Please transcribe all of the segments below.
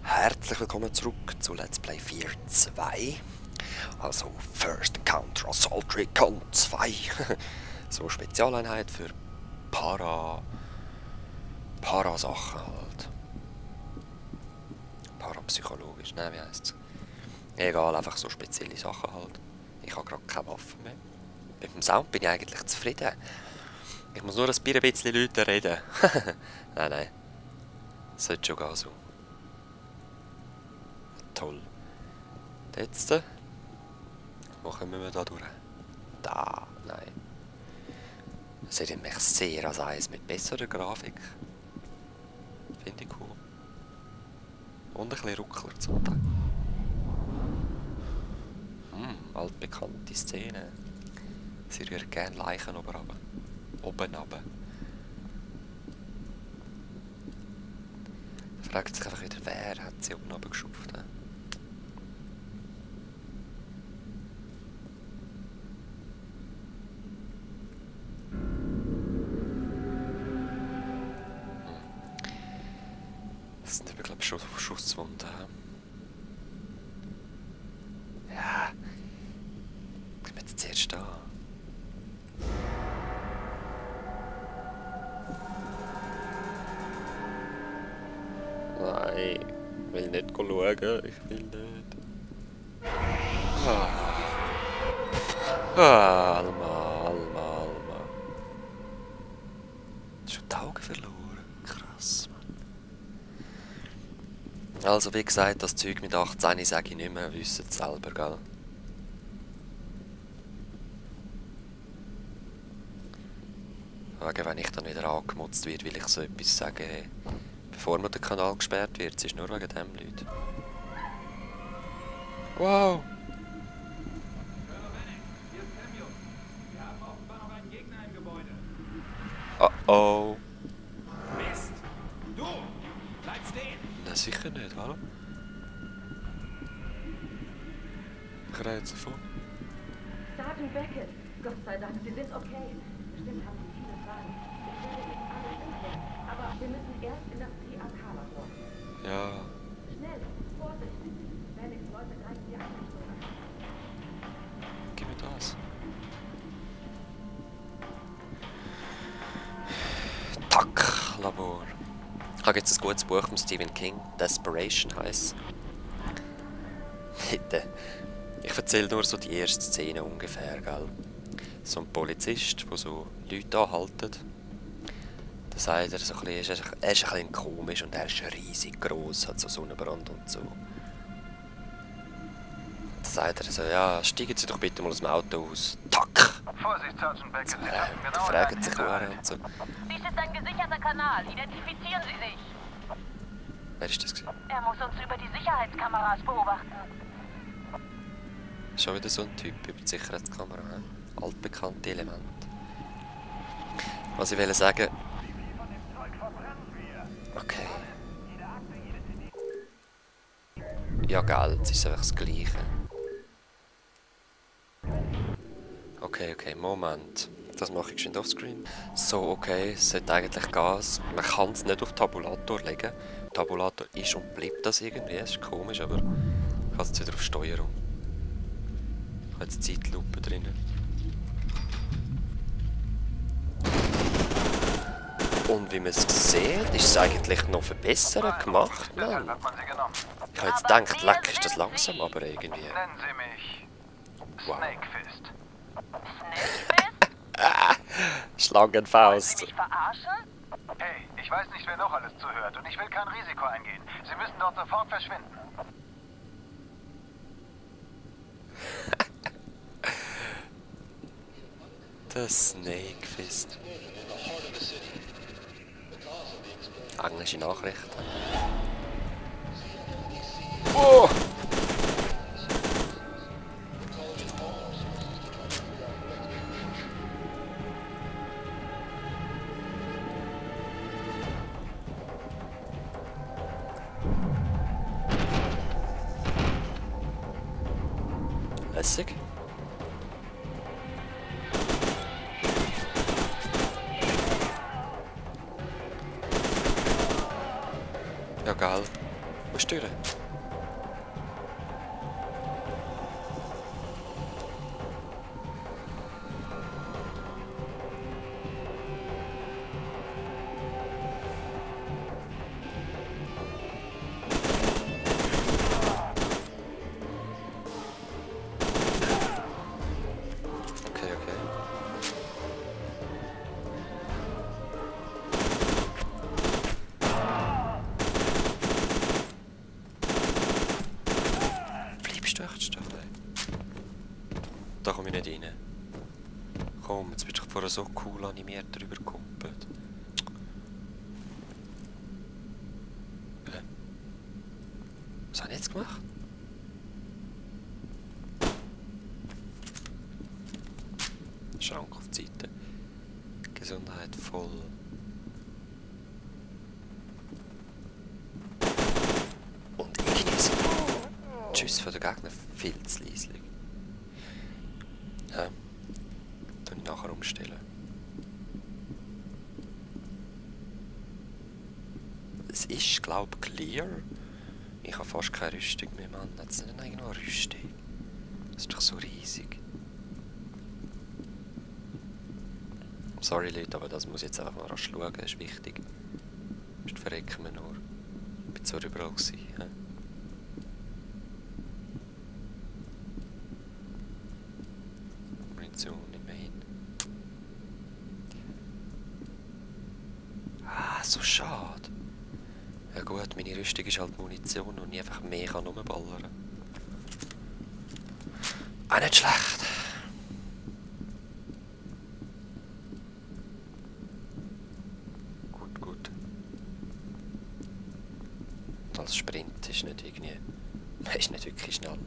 Herzlich willkommen zurück zu Let's Play 4.2. Also First Encounter Assault Recon 2. So Spezialeinheit für Para-Sachen halt. Parapsychologisch, ne, wie heisst's? Egal, einfach so spezielle Sachen halt. Ich habe gerade keine Waffen mehr. Mit dem Sound bin ich eigentlich zufrieden. Ich muss nur ein bisschen Leute reden. Nein. Das sollte schon gehen so. Toll. Jetzt, wo kommen wir da durch? Da, nein. Das erinnert mich sehr an eins mit besserer Grafik. Finde ich cool. Und ein bisschen Ruckler zum Teil. Altbekannte Szene. Sie rühren gerne Leichen oben runter. Oben runter. Da fragt sich einfach wieder, wer hat sie oben runter geschupft. Das sind aber, glaube ich, schon Schusswunden. Ja. Ich bin jetzt zuerst da. Nein, ich will nicht schauen. Ich will nicht. Alma. Schon die Augen verloren. Krass, Mann. Also, wie gesagt, das Zeug mit 18 sage ich nicht mehr, wissen es selber, gell? Wegen, wenn ich dann wieder angemutzt wird, will ich so etwas sagen, hey, bevor mir der Kanal gesperrt wird, es ist nur wegen dem, Leute. Wow! Oh. Mist! Du! Bleib stehen! Na sicher nicht, hallo? Ich rede jetzt davon. Sergeant Beckett! Gott sei Dank, Sie sind okay. Bestimmt haben Sie viele Fragen. Ich werde Ihnen alles erklären. Aber wir müssen erst in das PAK-Labor. Ja. Schnell! Vorsicht! Felix Leute greifen die Einrichtung an. Gib mir das. Tack, Labor. Ich habe jetzt ein gutes Buch von Stephen King, Desperation heisst. Bitte. Ich erzähle nur so die erste Szene ungefähr, gell? So ein Polizist, der so Leute anhaltet. Da sagt er so ein bisschen, er ist ein bisschen komisch und er ist riesig gross, hat so Sonnenbrand und so. Da sagt er so, ja, steigen Sie doch bitte mal aus dem Auto aus. Tack! Vorsicht, Sergeant Beckett. Da fragen sich alle und so. Dies ist ein gesicherter Kanal. Identifizieren Sie sich. Wer ist das gewesen? Er muss uns über die Sicherheitskameras beobachten. Schon wieder so ein Typ über die Sicherheitskamera. Altbekannte Element. Was ich will sagen... Okay. Ja, Geld, es ist einfach das Gleiche. Okay, Moment. Das mache ich geschwind offscreen. So, okay, es sollte eigentlich gehen. Man kann es nicht auf Tabulator legen. Tabulator ist und bleibt das irgendwie. Es ist komisch, aber ich habe es jetzt wieder auf Steuerung. Ich habe jetzt Zeitlupe drin. Und wie man es sieht, ist es eigentlich noch verbessert gemacht, Mann. Hat man sie genommen. Ich habe jetzt gedacht, leck, ist das langsam, aber irgendwie... Nennen Sie mich Wow. Snakefist. Schlangenfaust. Sie mich verarschen? Hey, ich weiß nicht, wer noch alles zuhört und ich will kein Risiko eingehen. Sie müssen dort sofort verschwinden. Der Snakefist. Englische Nachrichten. Oh! Lässig. Ja, geil. Wo ist die Tür? Okay, okay. Bleibst du echt stehen? Da komme ich nicht rein. Komm, jetzt bist du vorher so cool animiert drüber gekumpelt. Was habe ich jetzt gemacht? Schrank auf die Seite. Gesundheit voll. Und irgendwie sind die Schüsse von den Gegnern viel zu leislich. Ja. Dann ich nachher umstellen. Es ist, glaube ich, clear. Ich habe fast keine Rüstung mehr, Mann. Hat es nicht eigentlich noch eine Rüstung? Das ist doch so riesig. Sorry Leute, aber das muss ich jetzt einfach mal rasch schauen, das ist wichtig. Sonst verrecken wir nur. Ich bin so überall gewesen. He? Munition immerhin. Ah, so schade. Ja gut, meine Rüstung ist halt Munition und ich einfach mehr kann rumballern. Auch nicht schlecht. Gut, gut. Als Sprint ist nicht irgendwie... Man ist nicht wirklich schneller.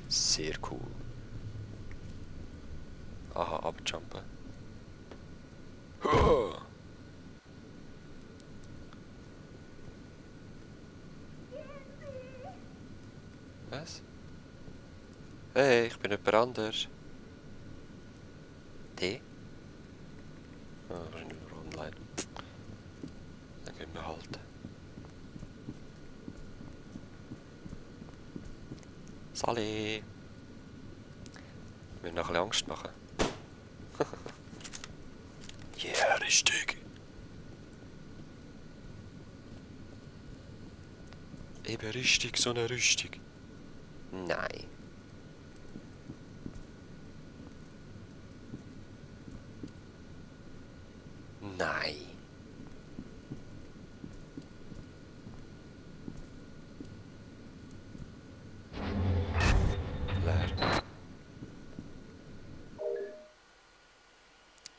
Sehr cool. Aha, abjumpen. Was? Hey, ich bin jemand anders. Die? Ah, wahrscheinlich nur online. Dann können wir halten. Sali! Wir noch ein bisschen Angst machen. Yeah, richtig! Eben richtig, so eine Rüstung. Nein. Nein. Leer.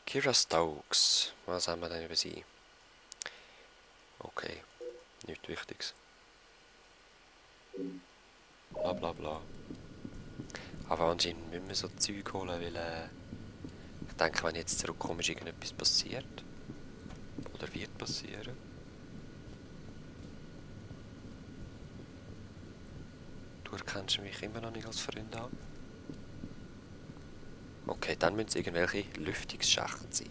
Kira Stokes. Was haben wir denn über sie? Okay. Nichts Wichtiges. Bla bla bla. Aber anscheinend müssen wir so Zeug holen, weil ich denke, wenn ich jetzt zurückkomme, ist irgendetwas passiert. Oder wird passieren. Du erkennst mich immer noch nicht als Freund an. Okay, dann müssen es irgendwelche Lüftungsschächte sein.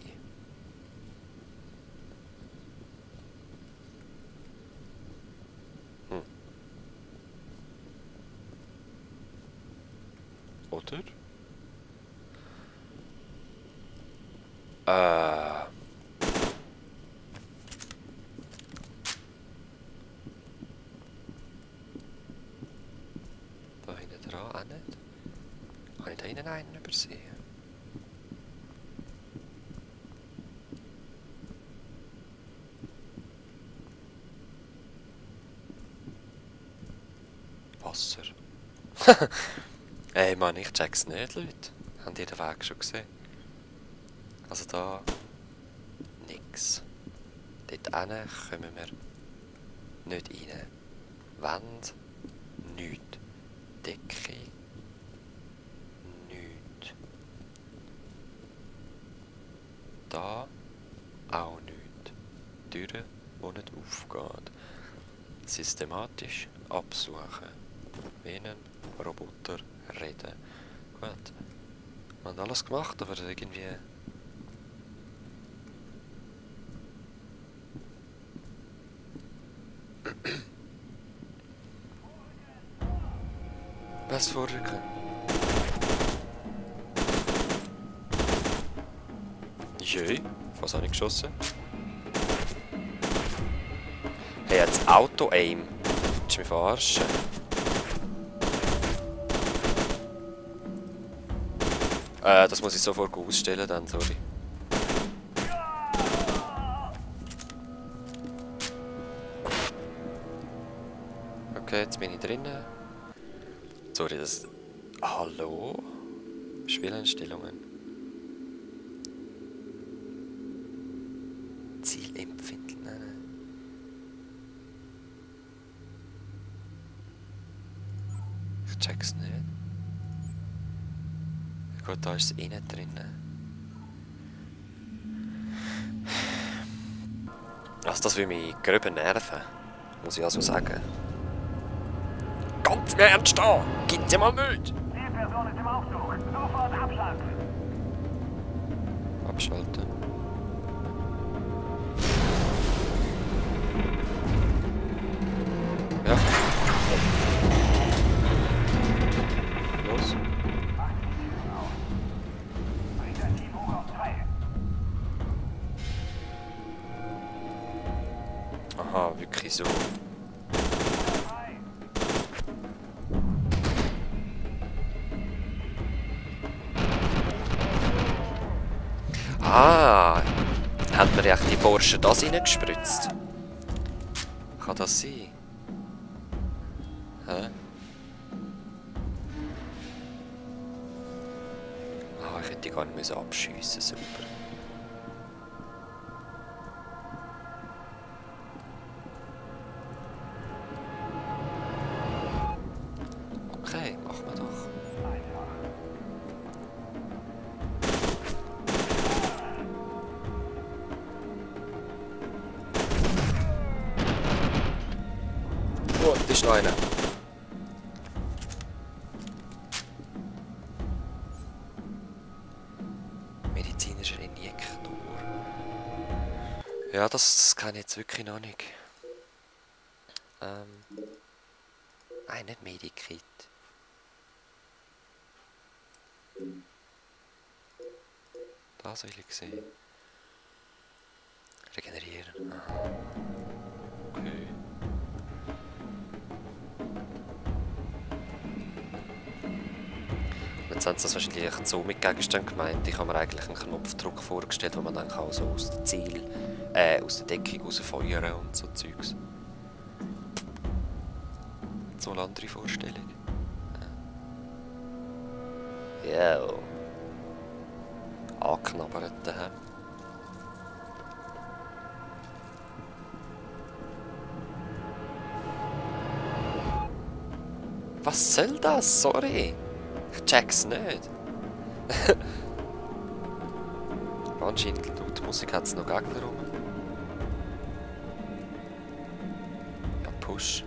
Oder? Da hinten dran auch nicht. Habe ich da hinten einen übersehen? Wasser. Ey Mann, ich check's nicht, Leute. Habt ihr den Weg schon gesehen? Also da... nix. Dort hinten kommen wir nicht rein. Wand, nichts. Decke, nichts. Da auch nichts. Türe, die nicht aufgeht. Systematisch absuchen. wie ein Roboter reden. Gut. Wir haben alles gemacht, aber irgendwie... Was vorrücken? Jö, was habe ich geschossen? Hey, jetzt Auto-Aim. Willst du mich verarschen? Das muss ich sofort ausstellen dann, sorry. Okay, jetzt bin ich drinnen. Sorry, das... Hallo? Spieleinstellungen. Zielempfindlich. Nein. Ich check's nicht. Gut, da ist es innen drinnen. Also das will mich gröber nerven. Muss ich also sagen. Ganz im Ernst da! Gibt's ja mal nicht! Zielperson ist im Aufzug. Sofort abschalten. Abschalten. Ja. Los. Bringt ein Team hoch auf 2. Aha, wirklich so. Ah, hat man echt die Porsche das reingespritzt? Kann das sein? Hä? Ah, ich hätte die gar nicht abschiessen, super. Okay, machen wir doch. Oh, da ist noch einer. Medizinischer Injektor. Ja, das kann ich jetzt wirklich noch nicht. Nein, nicht Medikit. Da soll ich sehen. Regenerieren. Aha. Okay. Jetzt haben sie das wahrscheinlich echt so mit Gegenständen gemeint. Ich habe mir eigentlich einen Knopfdruck vorgestellt, wo man dann auch so aus dem Ziel, aus der Deckung rausfeuern und so Zeugs. So eine andere Vorstellung. Ja. Angeknabbert daheim. Was soll das? Sorry. Ich check's nicht. Anscheinend laut Musik hat es noch Gegner rum. Ja, Push.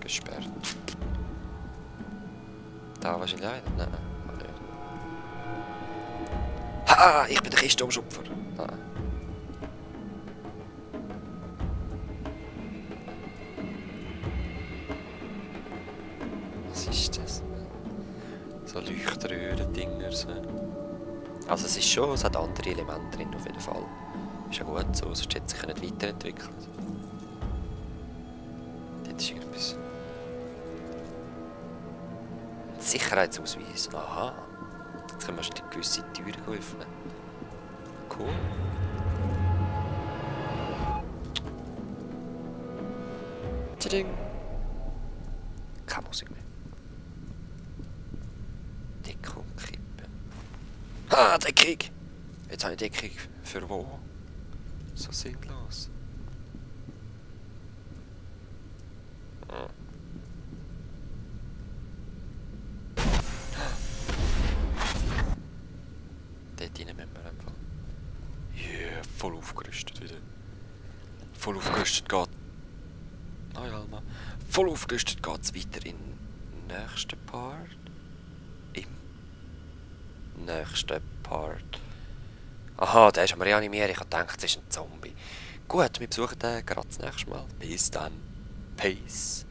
Gesperrt. Da wahrscheinlich einer? Nein, auch nicht. Ha! Ich bin der Kistumschupfer. Ah. Was ist das? So Leuchtröhren-Dinger. So. Also es ist schon, es hat andere Elemente drin auf jeden Fall. Ist ja gut so, sonst hätte es sich nicht weiterentwickelt. Dort ist irgendwas. Sicherheitsausweis. Aha. Jetzt können wir schon die gewisse Türen öffnen. Cool. Tsching. Keine Musik mehr. Deckung kippen. Ha, Deckung! Jetzt habe ich Deckung für wo? So sinnlos. Hm. Dort rein müssen wir einfach. Yeah, voll aufgerüstet wieder. Voll aufgerüstet geht. Hi Alma. Voll aufgerüstet geht es weiter in den nächsten Part. Im nächsten Part. Aha, der ist am Reanimieren. Ich habe gedacht, es ist ein Zombie. Gut, wir besuchen den gerade das nächste Mal. Bis dann. Peace.